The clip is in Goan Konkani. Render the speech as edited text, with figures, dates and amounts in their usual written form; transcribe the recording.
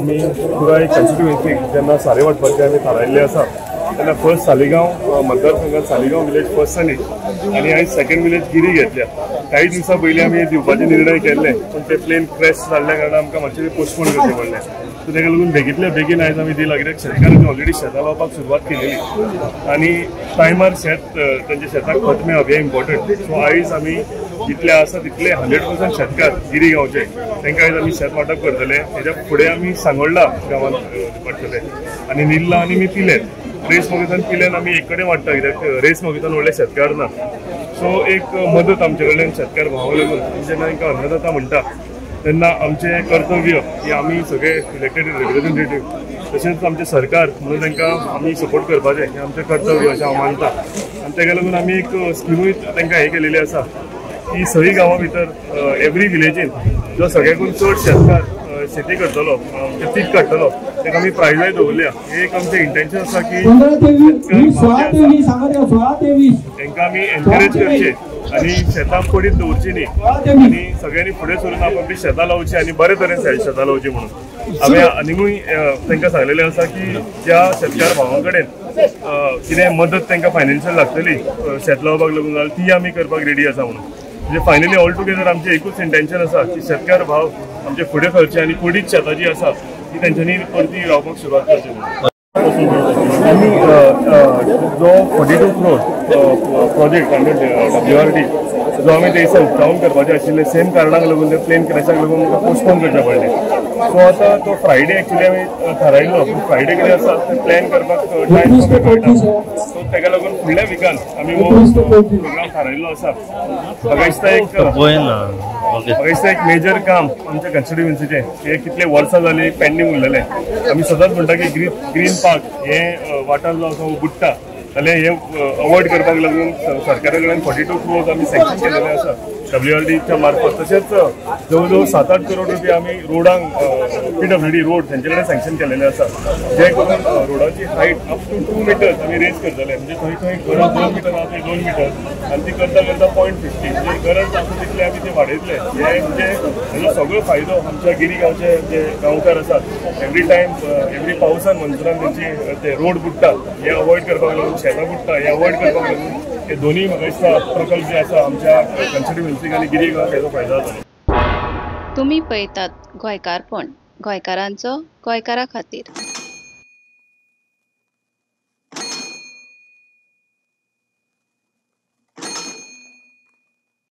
आमी पुराय कॉन्स्टिट्युएन्सीक जेन्ना सारें वांटपाचें आमी थारायिल्लें आसा तेन्ना फर्स्ट सालिगांव मतदारसंघात सालिगांव विलेज फर्स्ट जाली आनी आयज सेकंड विलेज गिरी घेतल्या. काही दिवसां पयलीं आमी दिवपाचे निर्णय केल्ले पूण ते प्लेन क्रॅश जाल्ल्या कारणान आमकां मातशें पोस्टपोन करचें पडलें. सो ताका लागून बेगींतल्या बेगीन आयज आमी दिला कित्याक शेतकारांनी ऑलरेडी शेतां लावपाक सुरवात केलेली आनी टायमार शेत तेंच्या शेताक खत मेळप हें इम्पॉर्टंट. सो आयज आमी जितले आसा तितले 100% शेतकार गिरी गांवचे तांकां आयज आमी शेत वांटप करतले. हेच्या फुडें आमी सांगोल्डा गांवांत वांट्टले आनी निल्ला आनी मी पिलेन रेस मोगितान पिलेन आमी एक कडेन वांट्टा कित्याक रेस मोगितान व्हडले शेतकार ना. सो एक मदत आमचे कडल्यान शेतकार भावाक लागून जेन्ना तांकां अन्नदाता म्हणटा तेन्ना आमचें कर्तव्य की आमी सगळे इलेक्टेड रिप्रेझेंटेटीव तशेंच आमचें सरकार म्हणून तांकां आमी सपोर्ट करपाचें हें आमचें कर्तव्य अशें हांव मानता. आनी ताका लागून आमी एक स्किमूय तांकां हें केलेली आसा की सगळी गांवां भितर एवरी विलेजीन जो सगळ्याकून चड शेतकार शेती करतलो म्हणजे पीक काडटलो ताका आमी प्रायजाय दवरल्या. हें एक आमचें इंटेन्शन आसा की तांकां आमी एनकरेज करचें आनी शेतां पडीत दवरची न्ही आनी सगळ्यांनी फुडें सरून आपली शेतां लावची आनी बरे तरेन शेतां लावची म्हणून हांवें आनिकूय तांकां सांगलेलें आसा की ज्या शेतकार भावां कडेन कितें मदत तांकां फायनान्शियल लागतली शेत लावपाक लागून जाल्यार ती आमी करपाक रेडी आसा म्हणून. म्हणजे फायनली ऑल टुगेदर आमचें एकूच इंटेन्शन आसा की शेतकार भाव आमचे फुडें सरचे आनी पडीत शेतां जी आसा ती तेंच्यांनी परती लावपाक सुरवात करची म्हणून. आमी जो 42 crore project under WRD जो आमी ते दिसा उक्तावण करपाचे आशिल्ले सेम कारणाक लागून ते प्लेन क्रॅशाक लागून आमकां पोस्टपोन करचें पडलें. सो आतां तो फ्रायडे एक्चुली आमी थारायल्लो पूण फ्रायडे कितें आसा ते प्लॅन करपाक टायम कमी मेळटा. सो ताका लागून फुडल्या विकान आमी हो प्रोग्राम थारायल्लो आसा. म्हाका दिसता एक मेजर काम आमच्या कॉन्स्टिट्युएन्सीचें हें कितले वर्सां जालीं पेंडींग उरलेलें. आमी सदांच म्हणटा की ग्रीन पार्क हे वाठार जो आसा हो बुडटा जाल्यार हे अवॉयड करपाक लागून सरकारा कडल्यान 42 crores आमी सँक्शन केलेले आसा WRDच्या मार्फत. तशेंच जवळ जवळ 7-8 करोड रुपया आमी रोडांक PWD road तेंचे कडेन सँक्शन केलेले आसा जे करून रोडाची हायट अप टू 2 मिटर्स आमी रेज करतले. म्हणजे थंय थंय गरज 2 मिटर आसा थंय 2 मिटर आनी ती करता करता 0.50 म्हणजे गरज आसा तितले आमी ते वाडयतले. हे म्हणजे हेजो सगळो फायदो आमच्या गिरी गांवचे जे गांवकार आसात एवरी टायम एवरी पावसान मनसुनान तेंची ते रोड बुडटा हे अवॉयड करपाक लागून शेतां बुडटा हे अवॉयड करपाक लागून हे दोनूय म्हाका दिसता प्रकल्प जे आसा आमच्या कॉन्स्टिट्युएन्सीक आनी गिरी गांवाक हेजो फायदो जातलो. तुमी पळयतात गोंयकारपण, गोंयकारांचो गोंयकारा खातीर.